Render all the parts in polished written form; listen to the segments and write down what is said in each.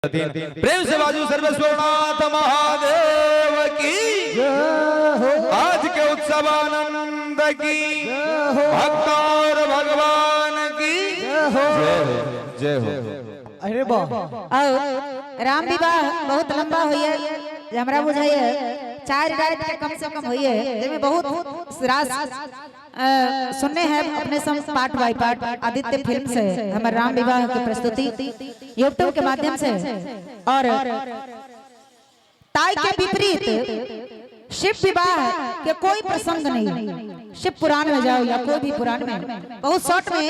रहथिन। प्रेम से बाजू सर्वेश्वरनाथ महादेव की। आज के उत्सव आनंद की, भक्त और भगवान की जय हो, जय हो। अरे वाह। और राम विवाह बहुत लंबा होइए, जे हमरा बुझाइए 4 रात के कम से कम होइए, जेमे बहुत रास सुनने हैं अपने सब part by part. Aditya film से हमारे राम विवाह की प्रस्तुति यूट्यूब के माध्यम से। और ताई के विपरीत शिव विवाह के कोई प्रसंग नहीं। शिव पुराण में जाओ या कोई भी पुराण में, बहुत शॉर्ट में।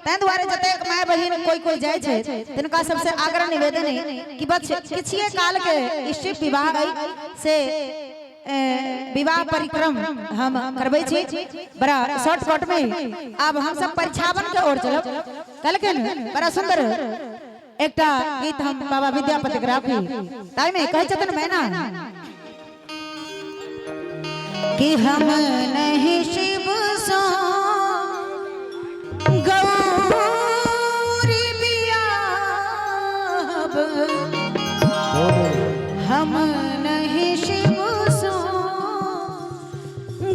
तैं दुआरे जतेक माय बहिन कोई कोई जाय छै, तिनका सबसे आग्रह निवेदन है कि बस किछिए काल के ई शिव विवाह है से विवाह परिक्रम हम करबै छी बड़ा शॉर्टकट में। अब हम सब परिछावन के ओर चलब। कहलखिन बड़ा सुंदर एकटा गीत हम बाबा विद्यापति के राखी, ताहि में कहै छथिन मैना कि हम नहीं शिव सो गौरी बियाहब, हम नहीं शिव सो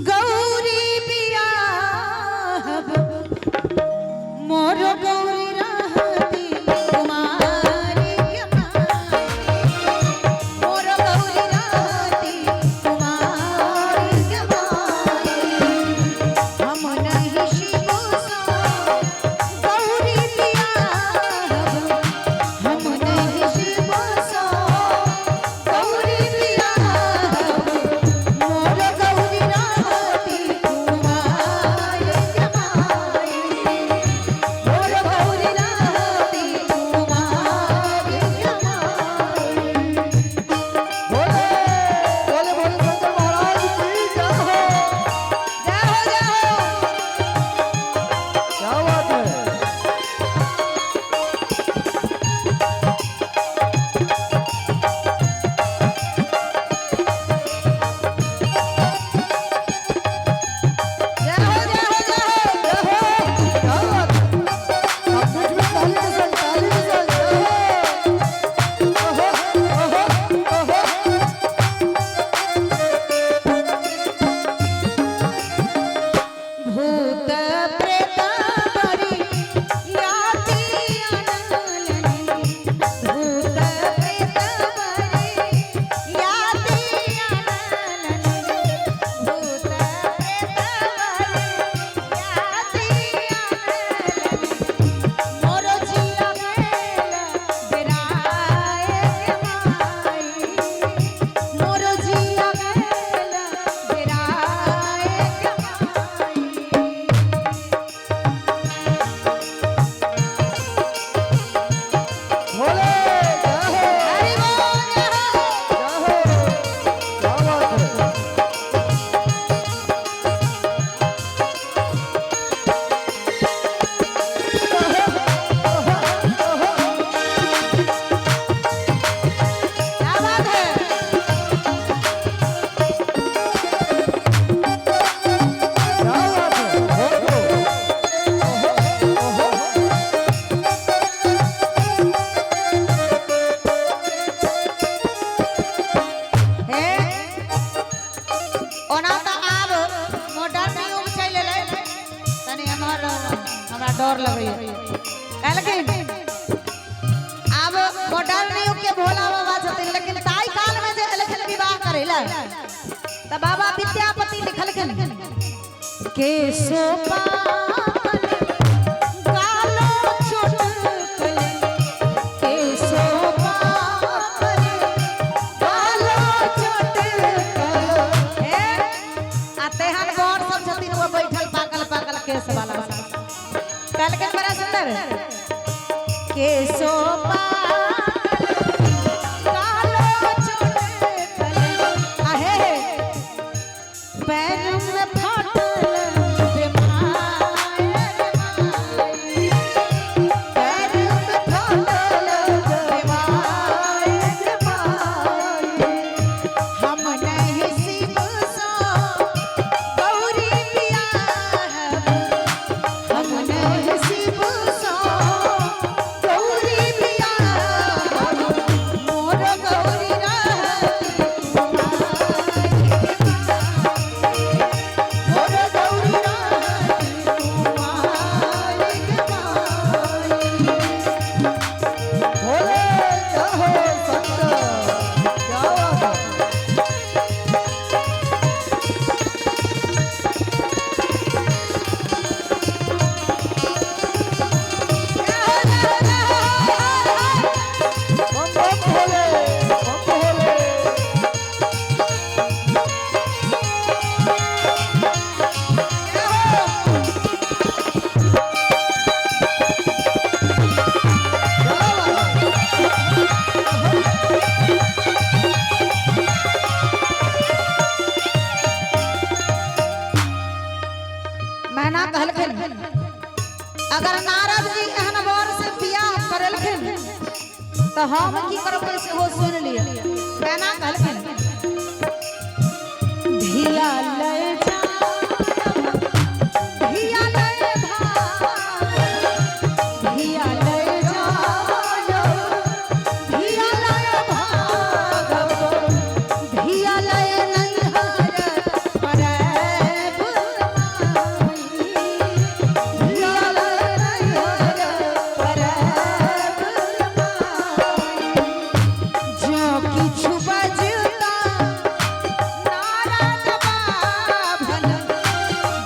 गौरी बियाहब, मोर गौरी रहती कुमारी के माई, मोर गौरी रहती कुमारी के माई। हम नहीं शिव सो गौरी बियाहब, हम नहीं शिव सो गौरी बियाहब, मोर गौरी रहती कुमारी के माई, मोर गौरी रहती कुमारी के माई। बोले बोले बोले शंकर महाराज की जय हो। जय हो, जय हो। क्या बात है। जय हो, जय हो, जय हो। जय हो, क्या बात है। अब बीच में ताली के संग, ताली के संग, जय हो। ओहो, ओहो, ओहो। भूत प्रेत बरी याति अनलनी, भूत प्रेत बरी याति अनलनी, भूत प्रेत बरी याति अनलनी, मोर जिया गेल बेराए के माई, मोर जिया गेल बेराए के माई। भोले जय हो। हरि बोल, जय हो। जय हो, क्या बात है। क्या बात है। क्या बात है। हो, ओहो, ओहो। हे ओना तऽ आब मॉडर्न युग चलि एलै, तनी हमर हमरा डर लगैए। कहलखिन आब मॉडर्न युग के भोला बाबा छथिन, लेकिन ताहि काल में जे एलखिन विवाह करै लए तऽ बाबा विद्यापति लिखलखिन केशो पाकल गालो चुटकल, केशो पाकल गालो चुटकल। हे आ तेहन बर सब छथिन ओ बैठल पाकल पाकल केश वाला सब। कहलखिन बड़ा सुंदर केशो पाकल गालो चुटकल, आहे पैर में फाटल बेमारी। तो हम की करबै सेहो सुन लिअ। मैना कहलखिन धिया लय जायब, धिया लय भागब, धिया लय जायब, धिया लय भागब, धिया लय नैहर परायब माई, धिया लय नैहर परायब माई। जँ किछु बजता नारद बाभन,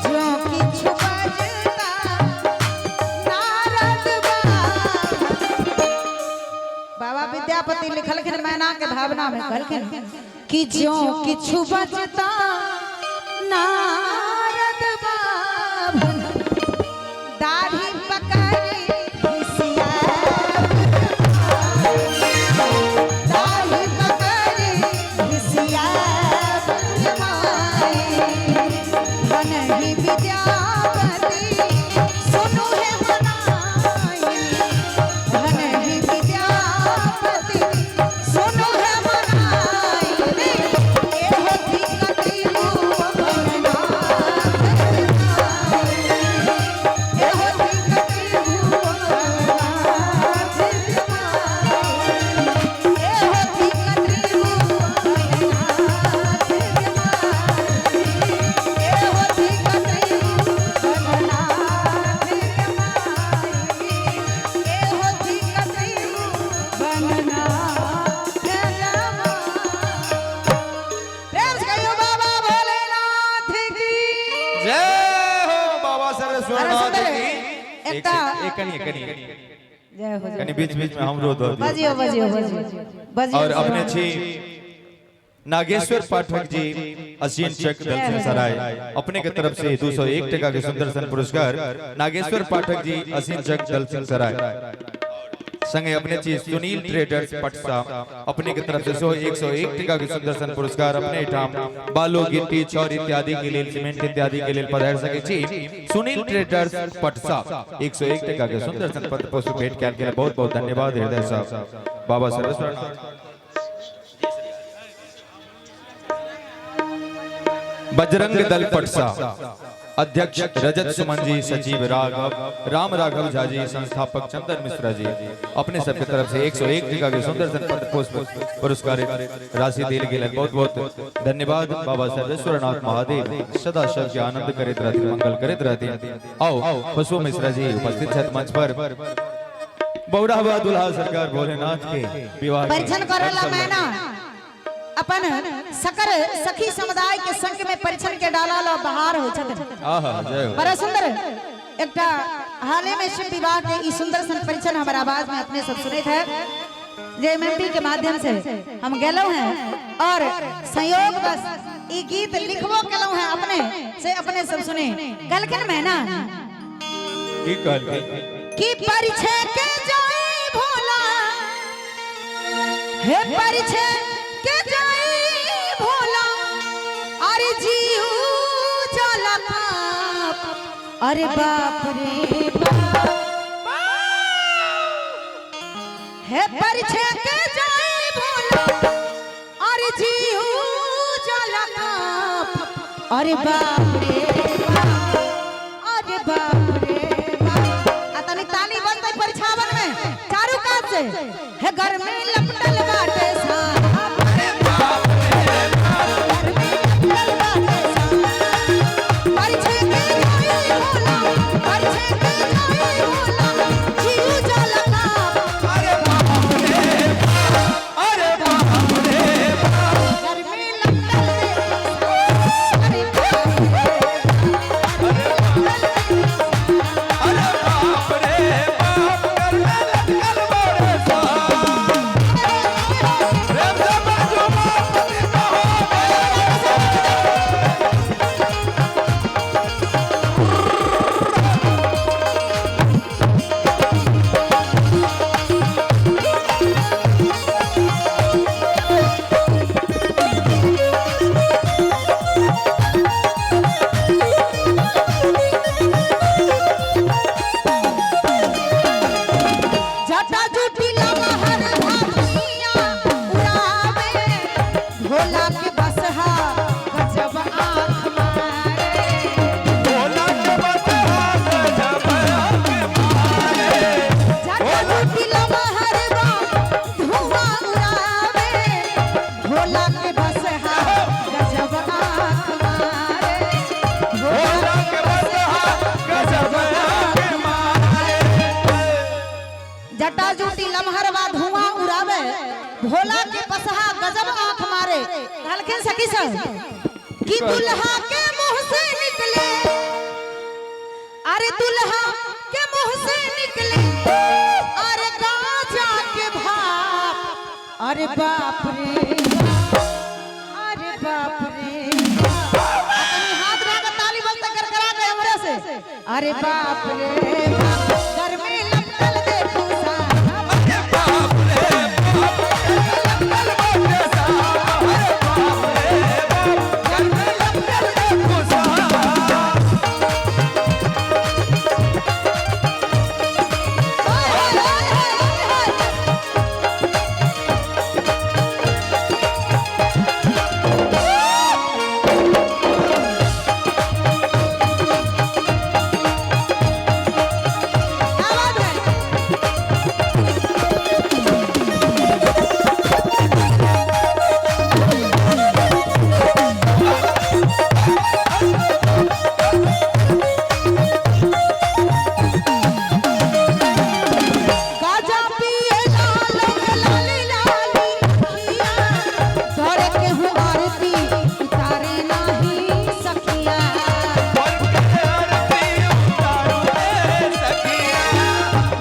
जँ किछु बजता नारद बाभन। बाबा विद्यापति लिखलखिन मैना के भावना में, कहलखिन कि ज्यों किछु बजता नारद बाभन, दाढ़ी पकड़ी घिसियाब, दाढ़ी पकड़ी घिसियाब माई। भनहि विद्यापति सुनु हे मनाई, भनहि विद्यापति सुनु हे मनाई। एहो थिक त्रिभुवननाथ माई, एहो थिक त्रिभुवननाथ माई, एहो थिक त्रिभुवननाथ माई, एहो थिक त्रिभुवननाथ माई, एहो थिक त्रिभुवननाथ माई। प्रेम से कहियो बाबा भोलेनाथ की जय हो बाबा अरे सर्वेश्वरनाथ सुंदर, की। एक एकटा- कनी कनी जय हो, जय कनी बीच बीच में हमरो दो दियौ। बजियो बजियो बजियो बजियो। और अपने छी नागेश्वर पाठक जी असीन चक दलसिंह सराय, अपने के तरफ से 201 टका के सुंदर सन पुरस्कार नागेश्वर पाठक जी असीन चक दलसिंह सराय। संगे अपने छी सुनील ट्रेडर्स पटसा, अपने के तरफ से 101 टका के सुंदर सन पुरस्कार। अपने ठाम बालू गिट्टी छड़ इत्यादि के लेल, सीमेंट इत्यादि के लेल पधार सके छी। सुनील ट्रेडर्स पटसा 101 टका के सुंदर सन पत्र पुष्प भेंट कयल गेल। बहुत बहुत धन्यवाद हृदय साहब बाबा सर्वेश्वर। बजरंग दल पटसा अध्यक्ष रजत सुमन जी, सचिव राघव राम राघव झा जी, संस्थापक चंदन मिश्रा जी, अपने सबके तरफ से 101 टका के सुंदर सन पत्र पुष्प पुरस्कार राशि दिल गेल। बहुत बहुत धन्यवाद। बाबा सर्वेश्वरनाथ महादेव सदा सबके आनंद करैत रहती, मंगल करैत रहती। आओ खुशबू मिश्रा जी उपस्थित छथि मंच पर। बौराहबा दुल्हा सरकार भोलेनाथ के विवाह के परिछन करेला मैना अपन सकर सखी समुदाय के संग में परिछन के डाला लो बाहर हो छथिन। आहा जय हो। बड़ा सुंदर एकटा हाले में शिव विवाह के ई सुंदर सन परिछन हमर आवाज में अपने सब सुनैत है, जे एमएमपी के माध्यम से हम गेलहुं हैं और संयोग बस ई गीत लिखबो केलहुं हैं अपने से, अपने सब सुने। कहलखिन मैना की कहलखिन कि परिछे के जाई भोला, हे परिछे के जाई भोला, अरे जीऊ जाला पाप, अरे बाप रे बाप, हे परिछे के जाई भोला, अरे जीऊ जाला पाप, अरे बाप रे बाप, अरे बाप रे बाप। आ तनी ताली बजतै परिछावन में चारू कात से। हे घर में लपटल बाटे साप, अरे बाप रे बाप, घर में लपटल बाटे साप, परिछे के जाई भोला, परिछे के जाई भोला, जीव जाला काप, अरे बाप रे बाप, अरे बाप रे बाप, घर में लपटल साप, अरे बाप रे बाप, अरे बाप रे बाप, घर में लटकल बड़े सांप। भोला के बसहा गजब आंख मारे। कहलखिन सखी सब कि दुल्हा के मुंह से निकले, अरे दुल्हा के मुंह से निकले अरे गांजा के भाप, अरे बाप रे, अरे बाप रे। अपनी हाथ रख के ताली बजते करकरा के हमरे से, अरे बाप रे बाप, घर में लपटल देखू साहब, अरे बाप रे बाप, लपटल बाटे साहब, अरे बाप रे बाप, घर में लपटल देखो साहब। हाय हाय हाय हाय हाय। क्या बात है? गाजा पिए लाल लाली लाली अखिया, धरे के हूँ आरती उतारे नाही सखिया। और के आरती उतारू रे सखिया।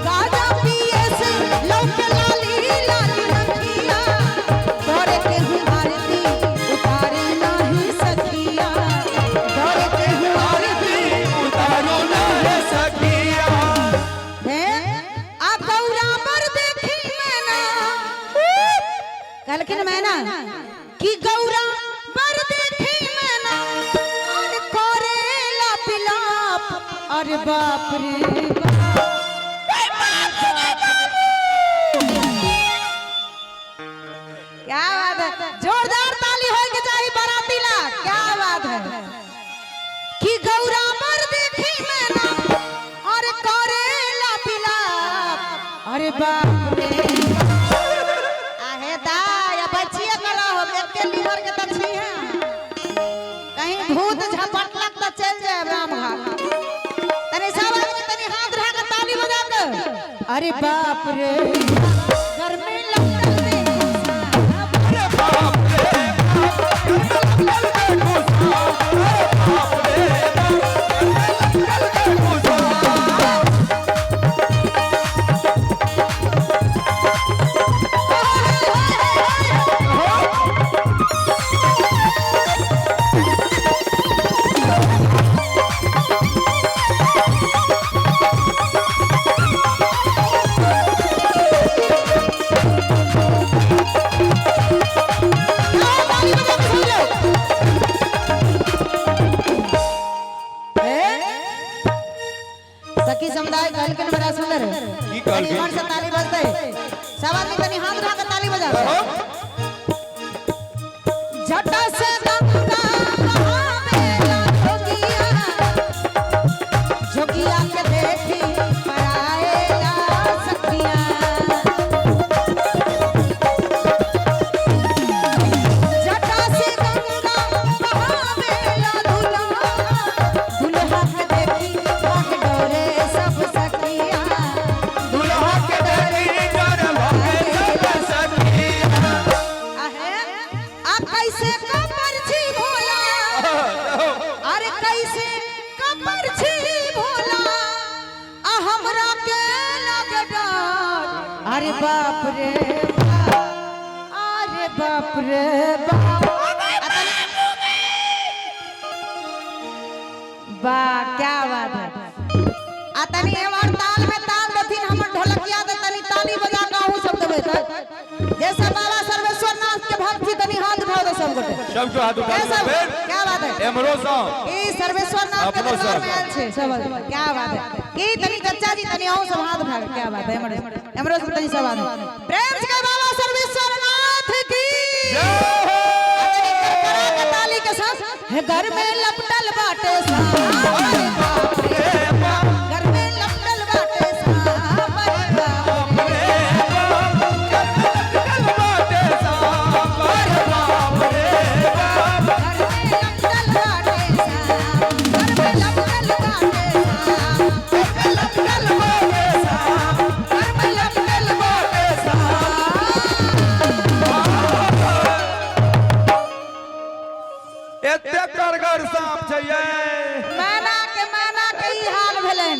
गाजा पिए से लौक लाली लाली अखिया, धरे के हूँ आरती उतारे नाही सखिया, धरे के हूँ आरती उतारू रे सखिया। है आ गौरा पर देखी मैना, कहलखिन मैना कि गौरा पर देखी मैना और करेला पिलाप, अरे बाप रे बाप। क्या बात है, जोरदार ताली होए के चाही बाराती ला। क्या बात है कि गौरा पर देखी मैना और करेला पिलाप, अरे बाप रे। आहे दाय बचिए करा हो, एके लीवर के त छी है, कहीं भूत झपटलक त चल जाए रामघाट। तनी सब आदमी तनी हाथ रहा के ताली बजा के, अरे बाप रे, घर में लपटल देखो साहब, अरे बाप रे बाप, लपटल देखो साहब, अरे बाप रे बाप, लपटल देखो साहब। आओ ताली बजा के सुन लो। ए? सखी समुदाय कहलखिन बड़ा सुंदर की कहलखिन? तनी मन से ताली बजतै, सब आदमी तनी हाथ उठा के ताली बजा। जटा से गंगा बहावेला जोगिया, जोगिया के देखी पराएला सखिया। जटा से गंगा बहावेला दुल्हा, दुल्हा के देखी भाग डोरे सब सखिया। दुल्हा के देखी डर भागे सब सखिया। आहे आ कैसे कपर छी भोला, अरे कैसे कपर छी भोला, आ हमरा के लग डर, अरे बाप रे बाप, अरे बाप रे बाप। वाह क्या बात है। आ तनी एवार ताल में ताल देथिन हमर ढोलकिया दे, तनी ताली बजा के अहूँ सब देबै त, जैसे बाबा सर्वेश्वर नाथ के भक्त छी तनी हाथ उठाओ दे सब गोटे। सबके हाथ उठा ए सब, दो। क्या बात है। एमरो साहब ई सर्वेश्वर नाथ के अपनो दरबार सब। में आयल छै सब, क्या बात है। की तनी चचा जी तनी अहूँ सब हाथ उठा के, क्या बात है। एमरो एमरो सब तनी सब आदमी प्रेम से कहे बाबा सर्वेश्वर नाथ की जय हो। आ तनी करकरा के ताली के साथ, हे घर में लपटल बाटे साहब, अरे बाप रे बाप, घर में लपटल बाटे साहब, अरे बाप रे बाटे साहब, अरे बाप रे बाप। घर में लपटल बाटे साहब, घर में लपटल बाटे साहब, घर में लपटल बाटे साहब, घर में लपटल बाटे साहब। भयंकर सांप छै ये। मैना के ई हाल भेलनि।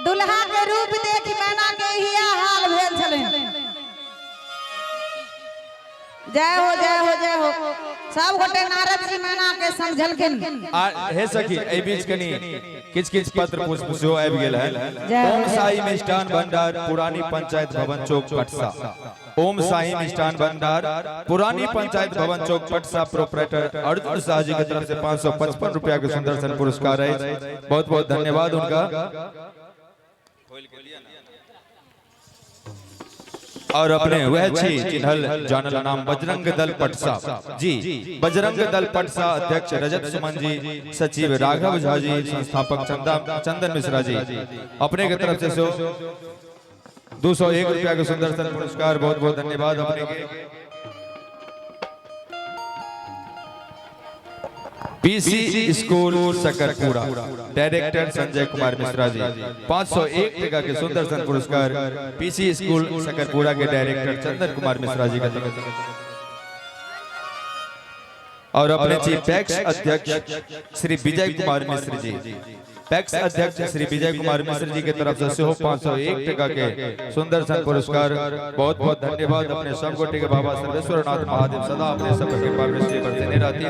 दुल्हा के रूप देख मैना के इहे हाल भेल छलनि। जय हो, जय हो, जय हो। सब गोटे नारद जी मैना के समझलखिन। आ हे सखी, एहि बीच कनी किछ किछ पत्र पुष्प सेहो आबि गेल है। जय हो। ओम साई मिष्ठान भंडार, पुरानी पंचायत भवन चौक, पटसा। ओम साई मिष्ठान भंडार, पुरानी पंचायत भवन चौक, पटसा, प्रोपराइटर अर्जुन शाह जी की तरफ से 555 रुपया के सुंदर सन पुरस्कार है। बहुत बहुत धन्यवाद उनका। और अपने वह छी चिन्हल जानल नाम बजरंग दल पटसा जी, बजरंग दल पटसा, अध्यक्ष रजत सुमन जी, सचिव राघव झा जी, संस्थापक चंदा चंदन मिश्रा जी, अपने के तरफ से सो 201 रुपया के सुंदर सन पुरस्कार। बहुत बहुत धन्यवाद अपने के। पीसी स्कूल सकरपुरा, डायरेक्टर संजय कुमार मिश्रा जी, 501 टका के सुंदर सन पुरस्कार पीसी स्कूल सकरपुरा के डायरेक्टर चंदन कुमार मिश्रा जी का। और अपने जी पैक्स अध्यक्ष श्री विजय कुमार मिश्र जी, पैक्स अध्यक्ष श्री विजय कुमार मिश्र जी के तरफ से सेहो 501 टका के सुंदर सन पुरस्कार। बहुत बहुत धन्यवाद अपने सब गोटे के। बाबा सर्वेश्वर नाथ महादेव सदा अपने सब के कृपा दृष्टि बरसेने रहती।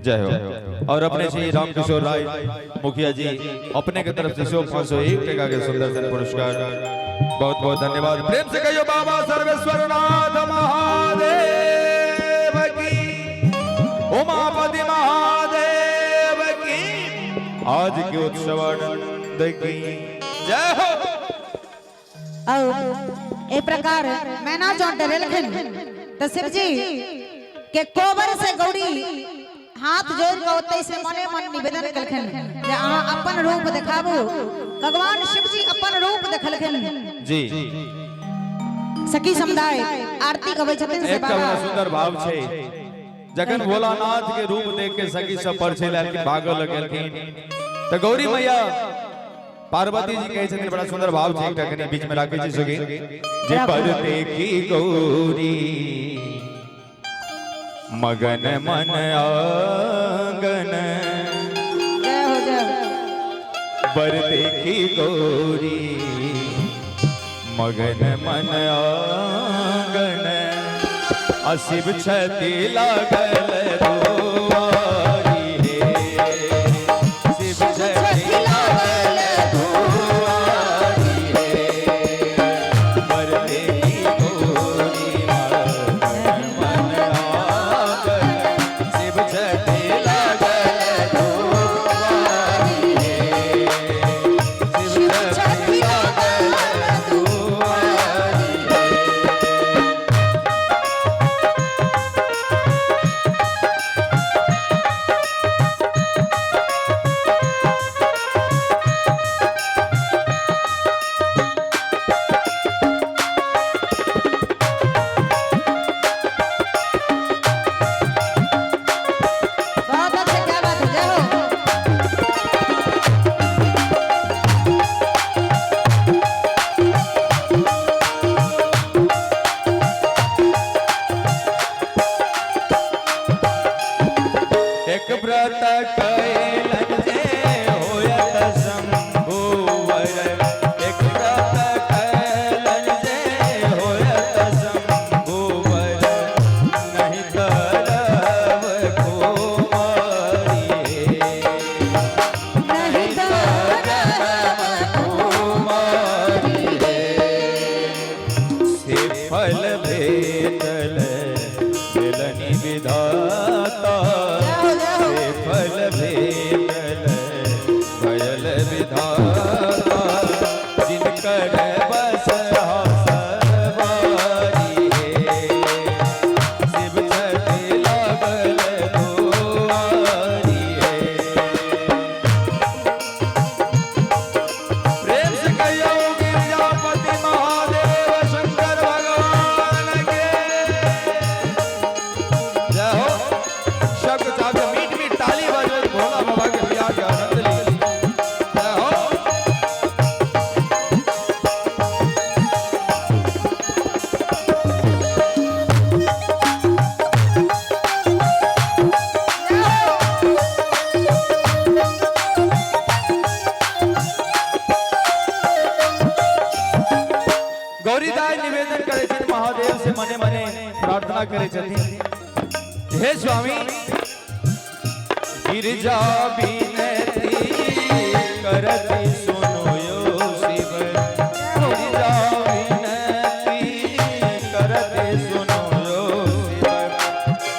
जय हो। और अपने श्री रामकिशोर राय मुखिया जी, अपने के तरफ से सेहो 501 टका के सुंदर सन पुरस्कार। बहुत बहुत धन्यवाद। प्रेम से कहियो बाबा सर्वेश्वर नाथ महादेव की, उमापति महादेव की, आज के उत्सवानंद की जय हो। और ए प्रकार मैना जौन डरेलखिन त शिवजी के कोबर से गौरी हाथ जोड़ के ओतै से मने मन निवेदन कलखिन जे अहाँ अपन रूप देखाबू। भगवान शिवजी अपन रूप देखलखिन। जी। सखी समुदाय आरती गबै छथिन से एकटा बाबा। बड़ा सुंदर भाव छै, जखन भोलानाथ के रूप देख के सखी सब पर चलि आएलखिन, भागऽ लगलखिन, तऽ गौरी मैया पार्वती जी कहै छथिन, बड़ा सुंदर भाव छै, एकटा कनि बीच में राखै छी सखी, जे पर देखी गौरी मगन मन आंगन, जय हो, जय हो। बर देखी गौरी मगन मन आंगन, अशिव छति लागल दुआरी हे, शिव छति लागल दुआरी हे, बर देखी गौरी मगन मन आंगन, शिव छति लागल दुआरी हे, शिव छति लागल दुआरी हे। बहुत अच्छे, क्या बात है, जय हो। एक व्रत कैलन जे होयत शंभुवर, एक व्रत कैलन जे होयत शंभुवर, नहीं करब कुमारी हे, नहीं करब कुमारी हे, से फल भेटल मिलनि विधाता, जय हो, जय हो। से फल भेटल भयल विधाता, जिनकर बस सवारी हे, शिव छति लागल दुआरी हे। प्रेम से कहियो गिरिजापति महादेव शंकर भगवान के। गिरजा निवेदन करे छथिन महादेव से मने मने प्रार्थना करे छथिन, हे स्वामी गिरजा विनती करती सुनो यो शिव, गिरजा विनती करती सुनो यो शिव,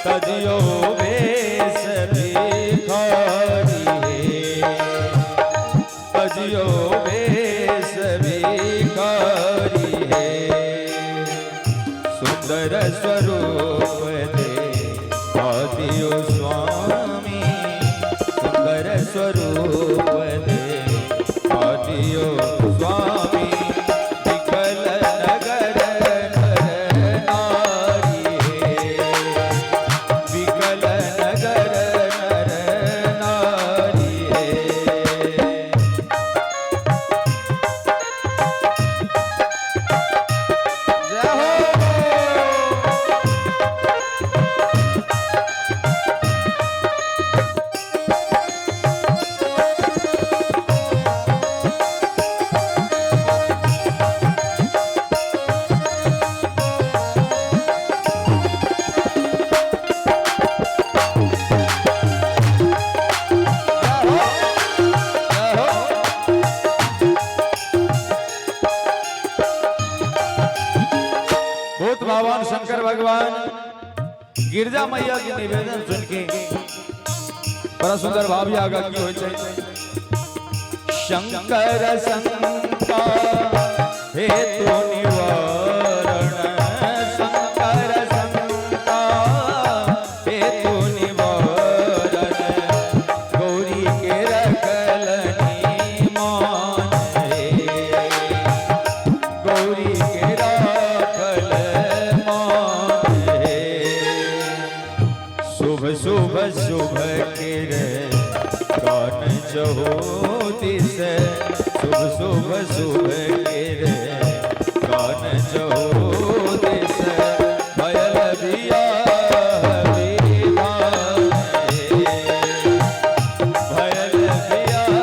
तजियो वेश भिखारी हे, तजियो वेश भिखारी हे, सुंदर स्वरूप दे दियो स्वामी, सुंदर स्वरूप दे दियो स्वामी, विकल नगर नर नारी हे, विकल नगर नर नारी हे। जय हो। भूत भगवान शंकर भगवान गिरजा मैया के निवेदन सुन के बड़ा सुंदर भाव आगा की होय छै। शंकर शंका हेतु निवारण, शंकर शंका हेतु निवारण, गौरी के रखलनी मान हे, गौरी के राखल मान हे, शुभ शुभ शुभ के रे कान चहोदिस, शुभ शुभ शुभ के रे कान चहोदिस, भयल बियाह विधान हे, भयल बियाह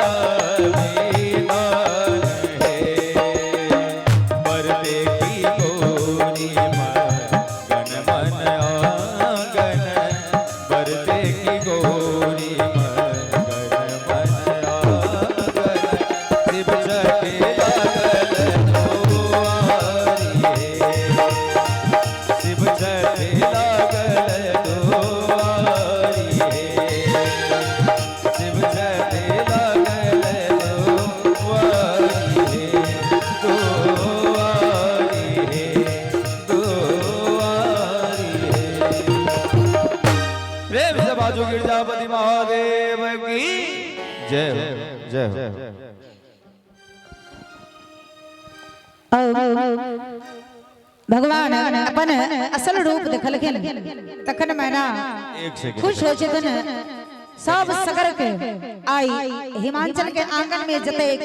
विधान हे, परदे की गौरी गण मन आंगन, परदे की गौरी गण मन आंगन, शिव चटे लागल दुआरी हे, शिव चटे लागल दुआरी हे, शिव चटे लागल दुआरी हे, दुआरी हे, दुआरी हे। प्रेम से बाजू गिरजापति महादेव की जय हो, जय हो। भगवान अपन असल रूप देखलखिन तखन मैना एक सेकंड खुश हो छथिन। सब सगर के आई हिमाचल के आंगन में जतेक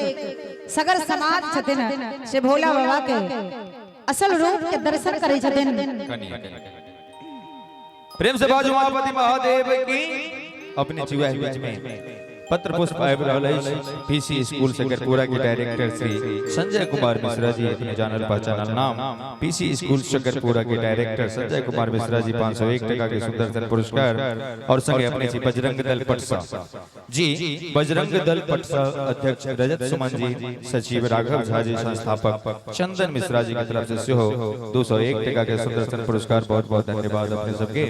सगर समाज छथिन से भोला बाबा के असल रूप के दर्शन करे छथिन। प्रेम से बाजू महापति महादेव की। अपने चुआ बीच में पत्र पुष्प आबि रहल अछि पीसी स्कूल सकरपुरा के डायरेक्टर श्री संजय कुमार मिश्रा जी, अपने जानल पहचानल नाम पीसी स्कूल सकरपुरा के डायरेक्टर संजय कुमार मिश्रा जी 501 टका के सुंदर सन पुरस्कार और संगे अपने जी बजरंग दल पटसा जी, बजरंग दल पटसा अध्यक्ष रजत सुमन जी, सचिव राघव झा जी, संस्थापक चंदन मिश्रा जी की तरफ से सेहो 201 टका के सुंदर सन पुरस्कार। बहुत बहुत धन्यवाद अपने सबके।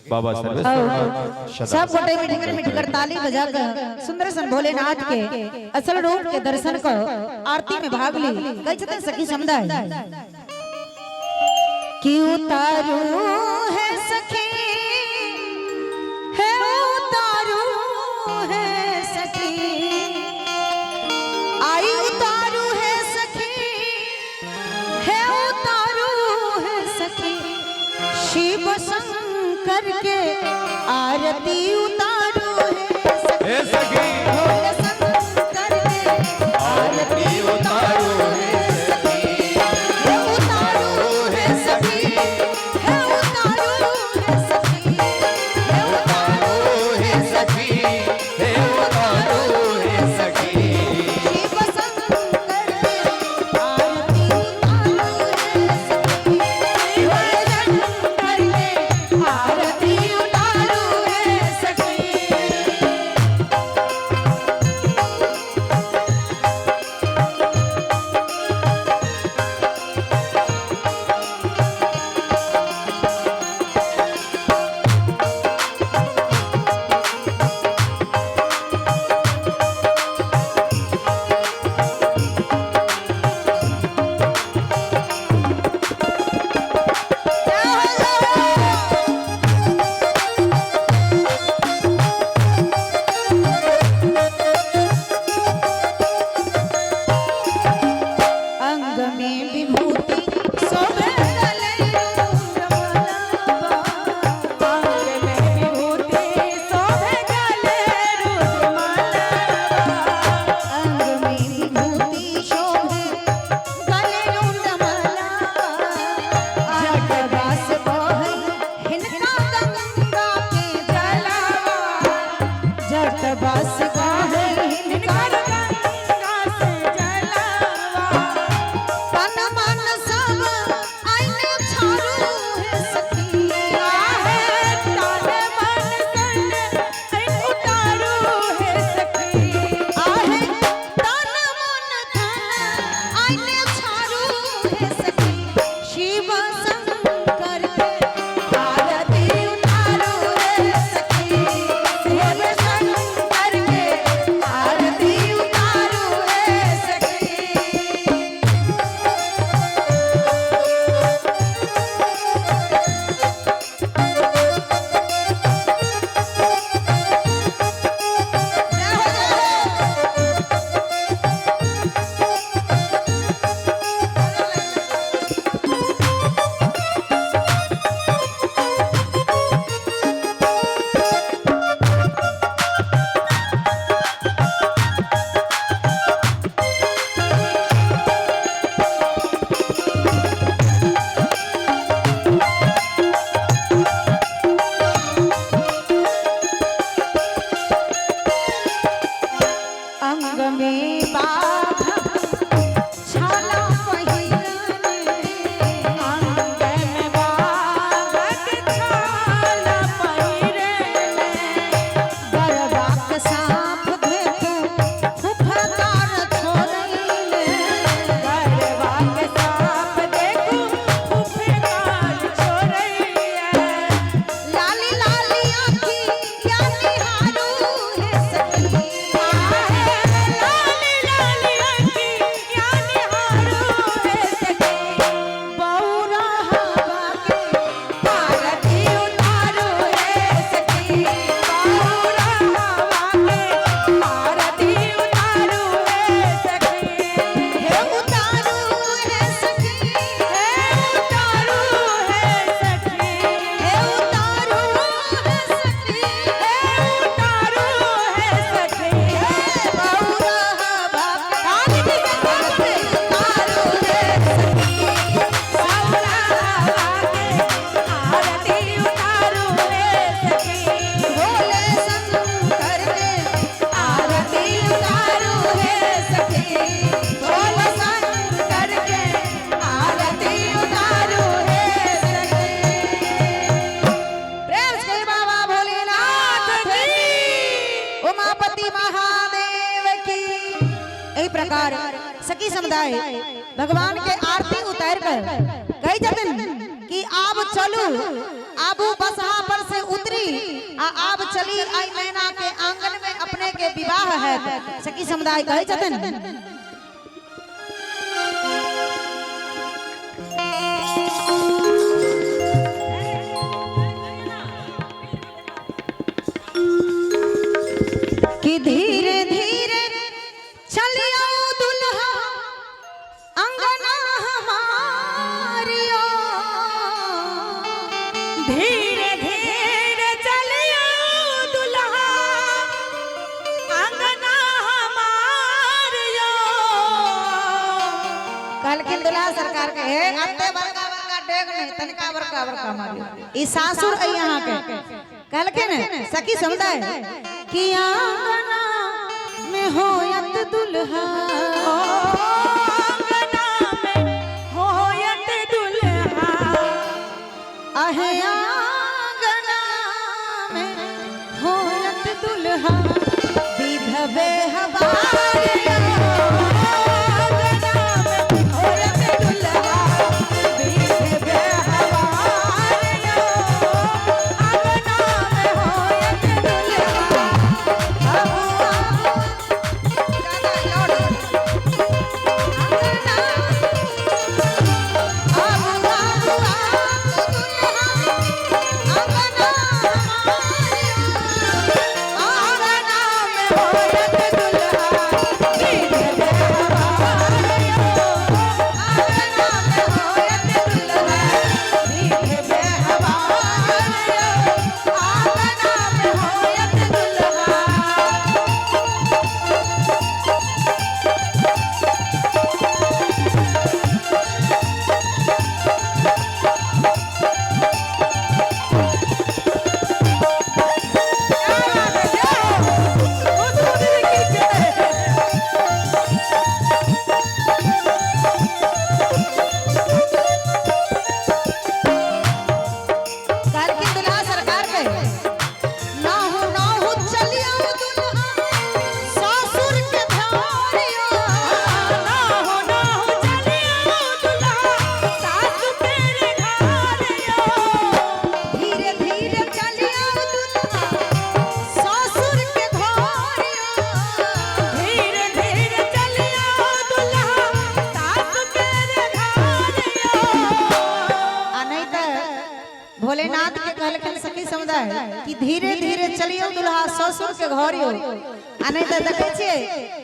बाबा सर्वेश्वर सब गोटे मिठगर मिठगर ताली बजा कर सुंदर सन भोलेनाथ के असल रूप के दर्शन कर आरती में भाग ली। कह छथिन सखी समुदाय कि उतारू है सखी, है उतारू है सखी, आई उतारू है सखी, है उतारू है सखी, शिव शंकर के आरती उतारू है सखी, हे सखी भोले शंकर के आरती उतारू है सखी, हे उतारू है सखी, हे उतारू है सखी, हे उतारू हे सखी, हे उतारू हे सखी, शिव शंकर के आरती उतारू है सखी। समुदाय भगवान के आरती उतार कर कही जतिन कि आब चलू, आबू बसहा पर से उतरी आ आब चली आई मैना के आंगन में अपने के विवाह है। सखी समुदाय कही जतिन कि धीरे धीरे चलियो दुल्हा अंगना हमारियो, धीरे धीरे चलियो दुल्हा अंगना हमारियो। कहलखिन दुल्हा सरकार के हे अत्ते बड़का बड़का डेग नहीं, तनिका बड़का बड़का मारियो, ई सासुर अई यहाँ के। कहलखिन सखी समुदाय कि आंगना में होयत दुल्हा, अंगना में होयत दुल्हा, अहे आंगना में होयत दुल्हा, विधवे हवारियो, अंगना में होयत दुल्हा, विधवे हवारियो, अंगना में होयत दुल्हा। अंगना में होयत दुल्हा, विधवे हवारियो, अंगना में होयत दुल्हा, विधवे हवारियो, अंगना में होयत दुल्हा। कहलखिन दुल्हा सरकार के नाहु नाहु चलियो दुल्हा सासुर के धारियो, नाहो नाहो चलियो दुल्हा सासु तेरे घरियो, धीरे धीरे चलियो दुल्हा सासुर के घरियो, धीरे धीरे चलियो दुल्हा सासु तेरे घरियो। आ नहीं त भोलेनाथ के कहलखिन सखी समुदाय कि धीरे धीरे चलियो दुल्हा ससुर के घरियो, आ नहीं त देखै छियै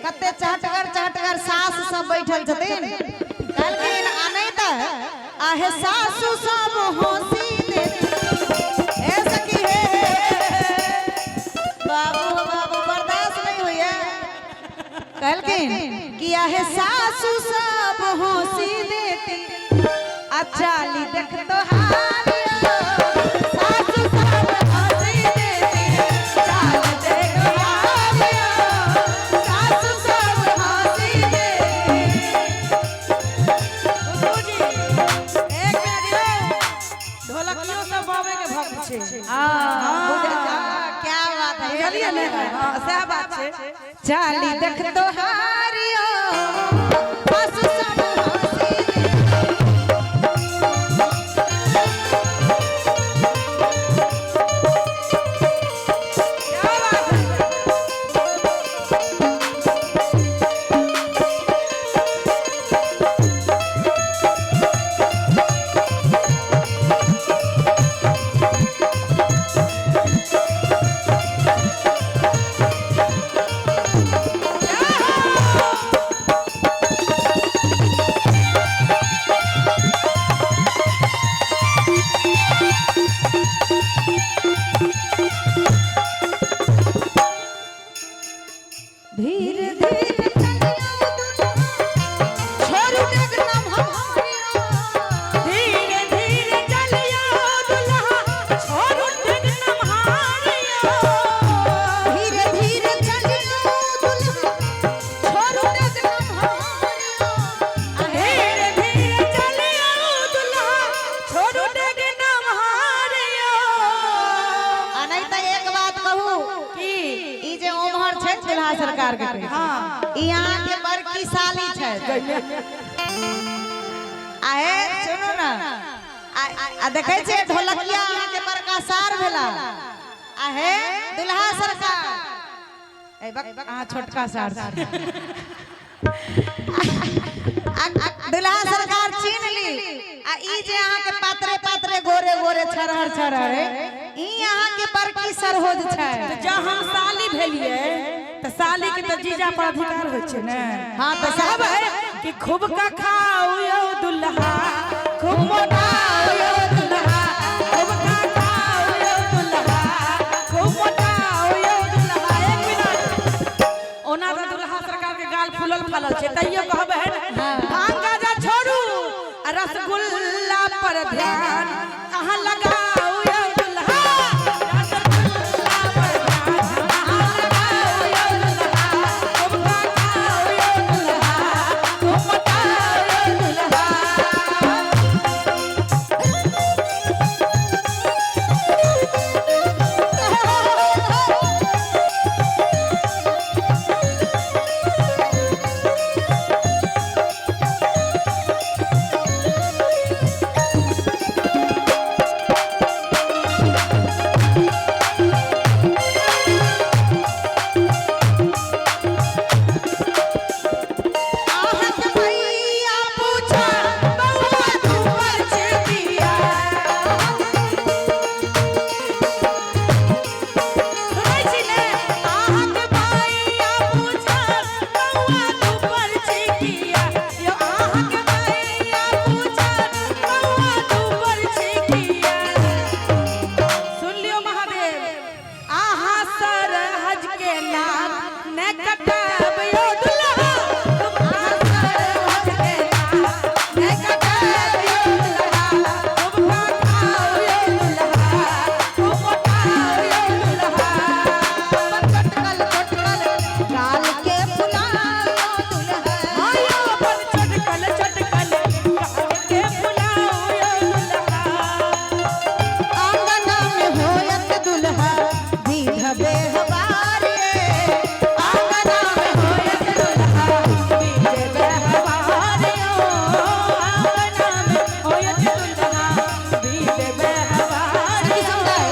कते चहटगर चहटगर सास सब बैठल छथिन। कहलखिन आ नहीं त आहे सासु सब हंसी देती, हे सखी हे बाबू बाबू बर्दाश्त नहीं होइए। कहलखिन कि आहे सासु सब हंसी देती, अच्छा ली देख तो हारियो, सासु सब हंसी देती, चाल देख हारियो, सासु सब हंसी देती। जी एक मिनट यौ, ढोलकियो सब बाबे के भक्त छै। क्या बात है, बुझलियै ने? हाँ, सएह बात छै। चाली देख तो हारियो, सासु सब हंसी देती। क्या बात है? धीरे धीरे चलियो दुल्हा छोड़ू डेग नाम हमारियो, धीरे धीरे चलियो दुल्हा छोड़ू डेग नमहारियो, धीरे धीरे चलियो दुल्हा छोड़ू डेग नाम हमारियो, धीरे धीरे चलियो दुल्हा छोड़ू डेग नमहारियो। आ नहीं त एक बात कहू की ई जे ओमहर छै दुल्हा सरकार के। हाँ। ई अहाँ के बड़की साली छै। आहे सुनू ना, आ देखै छियै ढोलकिया अहाँ के बड़का सार भेला। आहे दुल्हा सरकार, ए बक अहाँ छोटका सार। दुल्हा सरकार छीन ली। आ ई जे अहाँ के पातरे पातरे गोरे गोरे छरहर छरहर है, ई अहाँ के बड़की सरहोज छै। जँ हम साली भेलियै तऽ साली के तऽ जीजा पर अधिकार होइ छै ने। हाँ तऽ कहब है कि खूब का खाओ यौ दुल्हा, खूब मोटाओ यौ दुल्हा, खूब का खाओ यौ दुल्हा, खूब मोटाओ यौ दुल्हा। एक मिनट, ओना तऽ दुल्हा सरकार के गाल फूलल फालल छै, तैयो कहब है भांग गाजा छोड़ू आ रसगुल्ला पर ध्यान अहाँ लगाओ यौ दुल्हा, रसगुल्ला पर ध्यान अहाँ लगाओ यौ दुल्हा, खूब का खाओ यौ दुल्हा, खूब मोटाओ यौ दुल्हा। अहाँक भैया पूछा बउआ तू पर छिया, सुनै छी ने? अहाँक भैया पूछा बउआ तू पर छिया, यौ अहाँक भैया पूछा बउआ तू पर छिया। सुन लियौ महादेव, अहाँ सरहज के नाम ने कटाब यौ दुल्हा, अहाँ सरहज के नाम ने कटाब यौ दुल्हा, खूब का खाओ यौ दुल्हा, खूब मोटाओ यौ दुल्हा। चटकल चटकल गाल के फुलाओ दुल्हा। आयो अपन चटकल चटकल गाल के फुलाओ यौ दुल्हा। आंगन में होयत दुल्हा विध बेहबार रे। आंगन में होयत दुल्हा बीजे बेहवार यो, आंगना में होयत दुल्हा बीजे बेहवार सखी यो। समुदाय,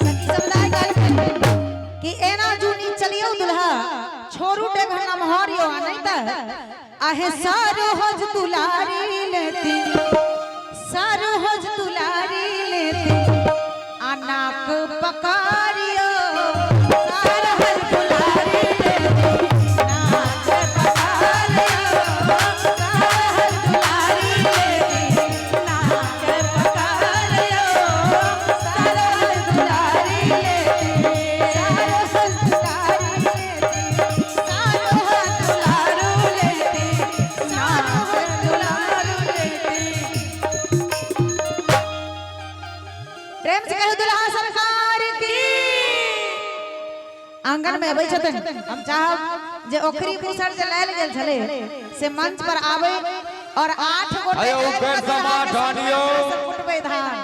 सखी समुदाय कहलखिन कि एना जुनी चलियौ दुल्हा, छोड़ू डेघ नमहर यौ, आ नहीं त आहे सरहोज दुलारी लेती, सरहोज दुलारी लेती, आ नाक पकारियो। सरहोज दुलारी लेती, नाक पकारियो। सरहज दुलारी लेती, नाक पकारियो। सरहज दुलारी लेती, सरहोज दुलारी लेती, सरहोज दुलारू लेती, नाक दुलारू लेती। प्रेम से कहू दुल्हा सरकार की। आंगन में अबै छथिन, हम चाहब जे ओखरी मुसर जे लायल गेल छलै से मंच पर आबै और 8 गोटे अयो, आबि उखड़ि कऽ समाठ आनियौ। कुटबै धान।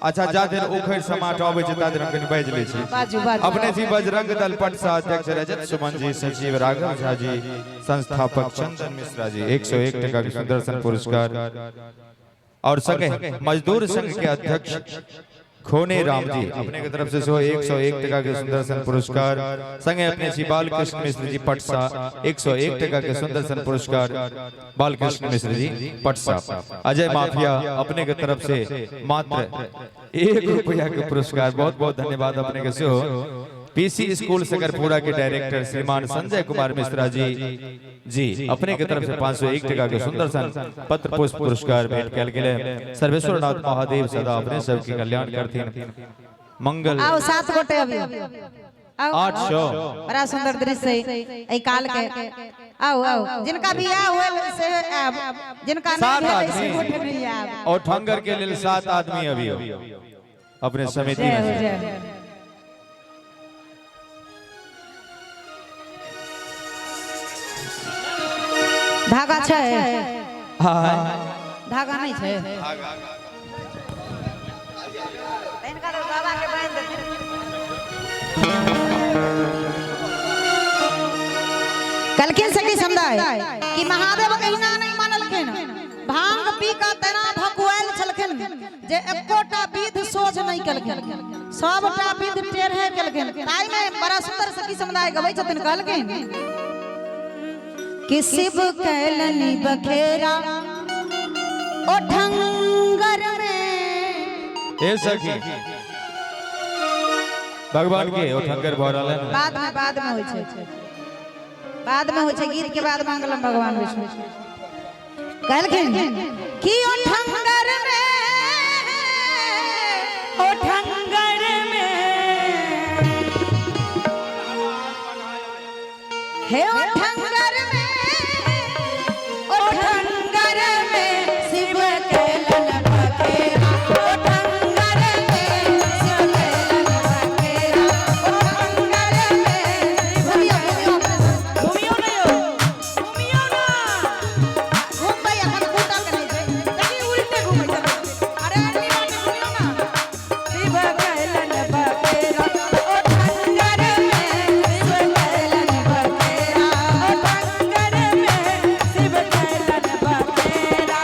अच्छा, जा देर उखड़ि समाठ अबै छै ता देर हम कनि बाजि लै छी। बाजू बाजू। अपने जी बजरंग दल पटसा अध्यक्ष रजत सुमन जी, सचिव राघव झा जी, संस्थापक चंदन मिश्रा जी 101 टका के सुदर्शन पुरस्कार और संगे मजदूर संघ के अध्यक्ष खोने राम जी अपने के तरफ से सेहो 101 टका के सुदर्शन पुरस्कार। संगे अपने श्री बालकृष्ण मिश्र जी पटसा 101 टका के सुदर्शन पुरस्कार, बालकृष्ण मिश्र जी पटसा। अजय माफिया अपने के तरफ से मात्र 1 रुपया के पुरस्कार, बहुत बहुत धन्यवाद अपने के सेहो। पीसी स्कूल सकरपुरा के डायरेक्टर श्रीमान संजय कुमार मिश्रा जी जी अपने के तरफ से 501 टका के सुंदर सन पत्र पुष्प पुरस्कार भेंट कयल गेलै। सर्वेश्वर नाथ महादेव सदा अपने सबके कल्याण करथिन। मंगल। आओ 7 गोटे अभी आओ। 800। बड़ा सुंदर दृश्य है एहि काल के। आओ आओ, जिनका बियाह होल से आब, जिनका नहीं 7 भेल से आदमी। गोटे नहीं आब। और ठंगर के लिए 7 आदमी अभी हो अपने समिति जय में हो से। जय हो। धागा छै? हाँ। धागा नहीं छै? हिनका तऽ बाबा के बान्हि देथिन। कहलखिन सखी समुदाय कि महादेव कहिना नहीं मानलखिन, भांग पी का तेना भकुआयल छलखिन जे एकोटा विध सोझ नहीं केलखिन, सबटा विध टेढ़े केलखिन। ताहि में बड़ा सुंदर सखी समुदाय गबै छथिन। कहलखिन कि शिव कैलनि बखेरा ओ ठंगर में। ए सखी, भगवान के ओठंगर भऽ रहल है। बाद में होइ छै, बाद में होइ छै गीत के बाद मंगलम भगवान विष्णु। कहलखिन कि ओ ठंगर में, ओ ठंगर में, हे ओ ठंगर में, ओ ठंगर में शिव कैलन बखेरा, ओ ठंगर में शिव कैलन बखेरा, ओ ठंगर में। घुमियो घुमियो अपने सब। घुमियो ना यौ, घुमियो ना। घुमबै अखन कूटा के नहि छै। देखी उल्टे घुमै छलै। अरे अगली बाटे घुमियो ना। शिव कैलन बखेरा, ओ ठंगर में शिव कैलन बखेरा, ओ ठंगर में शिव कैलन बखेरा।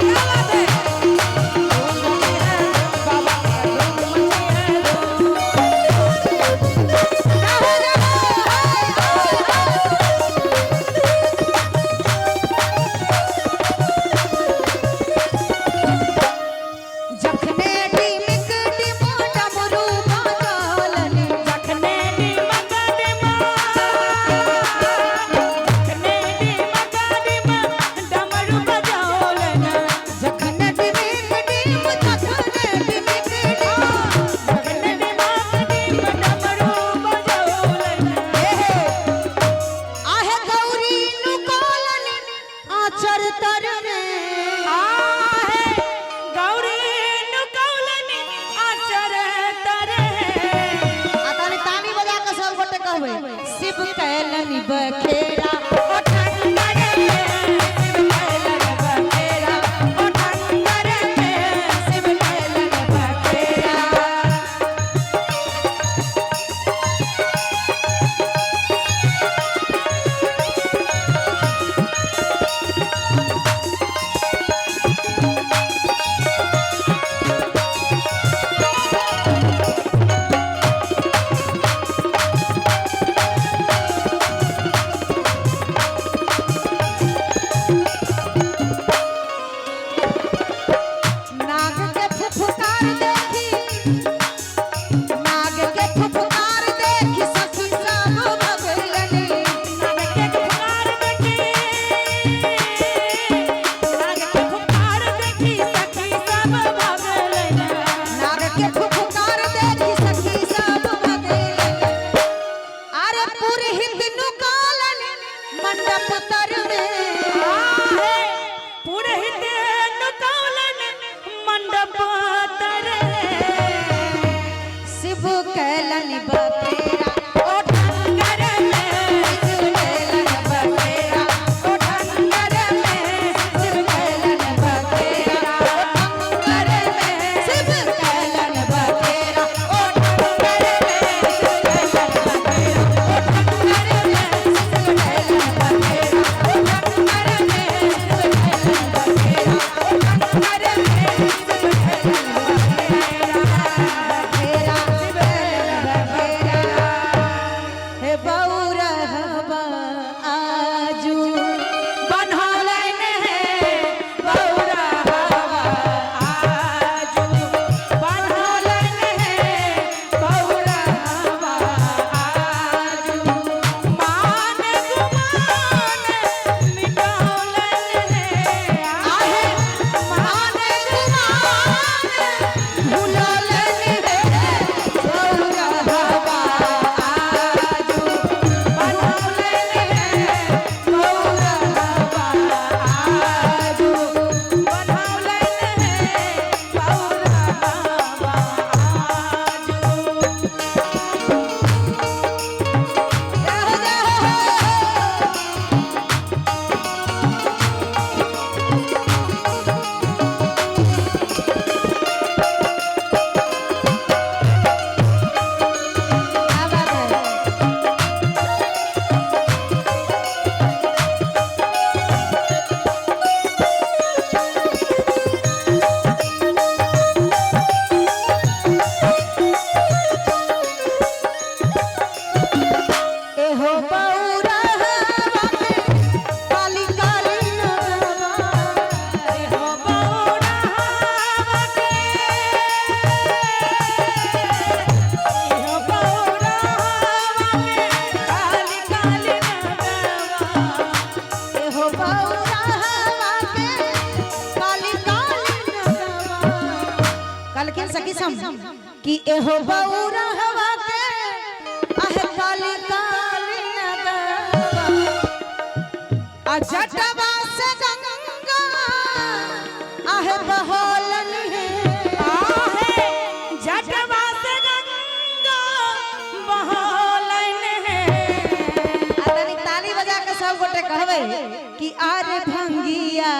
क्या बात है? बाबा धूम मची है धूम। जखने डिमिक डिमो डमरू बजौलनि, जखने डिमक डिमा, जखने डिमक डिमा डमरू बजौलन। जखने डिमिक डिम, जखने डिमिक डिम, जखने डिमक डिम डमरू बजौलन। हे आहे गौरी नुकोलनि आचर तर में। आहे गौरी नुकौलनि आचर तरे। आ ताली ताली बजा के सब गोटे कहबै शिव कैलनि बखेरा, ओ ठंगर में शिव कैलन बखेरा, ओ ठंगर में शिव कैलन बखेरा। नाग के फुफकार देखी, नाग के फुफकार देखी सखी सब भगलनि। नाग के फुफकार देखी, नाग के फुफकार देखी सखी सब भगलन। नाग के फुफकार देखी सखी सब भगलनि। अरे पुरहित नुकालनि मंडप तर में। आहे पुरहित नुकौलन मंडप तरे। शिव कैलनि बखेरा, ओ ठंगर में शिव कैलन बखेरा, ओ ठंगर में शिव कैलन बखेरा, ठंगर सखी सम कि एहो बौरा हवा के आह काली काली नगवा आ जटवा से गंगा आह बहोलन है। आहे जटवा से गंगा बहलन है। आ तनी ताली बजा के सब गोटे कहबै कि आरे भंगिया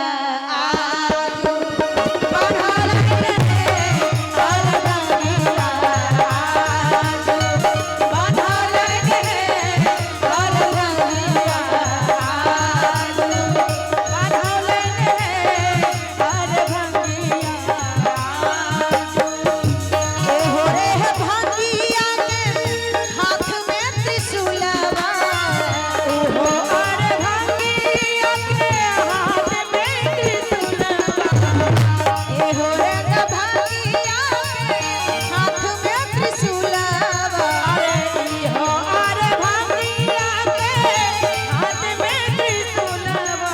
आजू बहलन है, आर भंगिया आजू बहलन है, आर भंगिया आजू बहलन है, आर भंगिया आजू। एहो रे भंगिया के हाथ में त्रिशूलवा। ओहो आर भंगिया के हाथ में त्रिशूलवा। एहो रे भंगिया के हाथ में त्रिशूलवा। अरे इहो आर भंगिया के हाथ में त्रिशूलवा।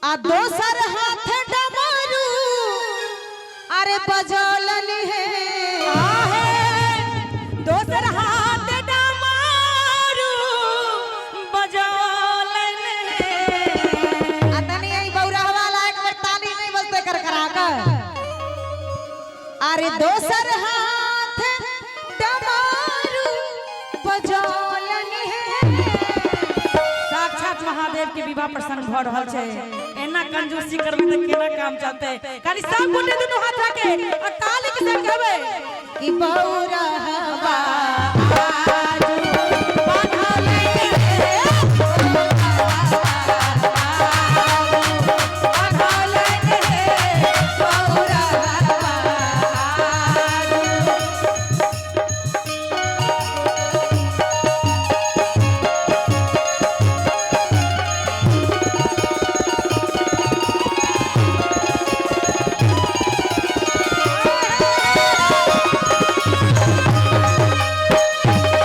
आ दोसर हाथ डमरू अरे बजौलन है। आहे दोसर हाथ डमरू बजौलन है। आ तनी आई बौरहवा ला एक बेर ताली नहीं बजते करकरा के। अरे दोसर हाथ डमरू बजौलन है। साक्षात महादेव के विवाह प्रसंग भ रहल छै, एना कंजूसी करबै त केना काम चलतै? खाली सब गोटे दुनू हाथ रखे और ताली के संग कहबै कि बौरहवा आजू बान्हल है, बान्हल है, बौरहवा आजू। ए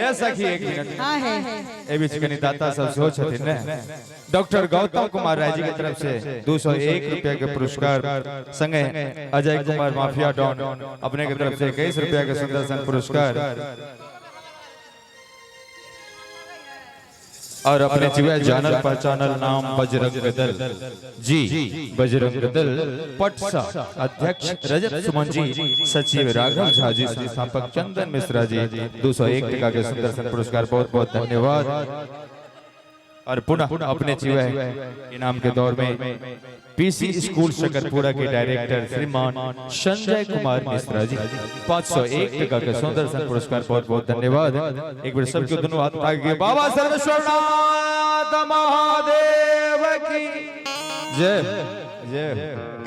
ए सखी एक मिनट। हाँ है। ए बीच कनी दाता सब सेहो छथिन ने। डॉक्टर गौतम कुमार राय जी के तरफ से 201 रुपया के पुरस्कार, संगे अजय कुमार माफिया डॉन अपने के तरफ से 21 रुपया के सुंदर सन पुरस्कार। और अपने जीवे जानल पहचानल नाम बजरंग दल जी, बजरंग दल पटसा अध्यक्ष रजत सुमन जी, सचिव राघव झा जी, संस्थापक चंदन मिश्रा जी, 201 टका के सुंदर सन पुरस्कार, बहुत बहुत धन्यवाद। और पुनः अपने जीवे इनाम के दौर में पीसी स्कूल शकरपुरा के डायरेक्टर श्रीमान संजय कुमार मिश्रा जी, 501 टका के सुंदर सन पुरस्कार, बहुत बहुत धन्यवाद। एक बार सबके दोनों हाथ उठा के बाबा सर्वेश्वरनाथ महादेव की जय जय।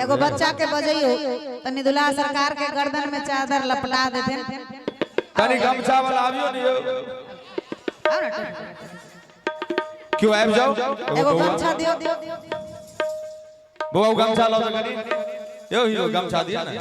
एगो बच्चा के बजैयो तनी दुल्हा सरकार के गर्दन में चादर लपटा देथिन। तनी गमछा वाला आबियो नहीं। आओ ना। क्यों आबि जाओ। एगो गमछा दियो। बउआ, गमछा लाओ तो कनी। यो यो गमछा दिया ना।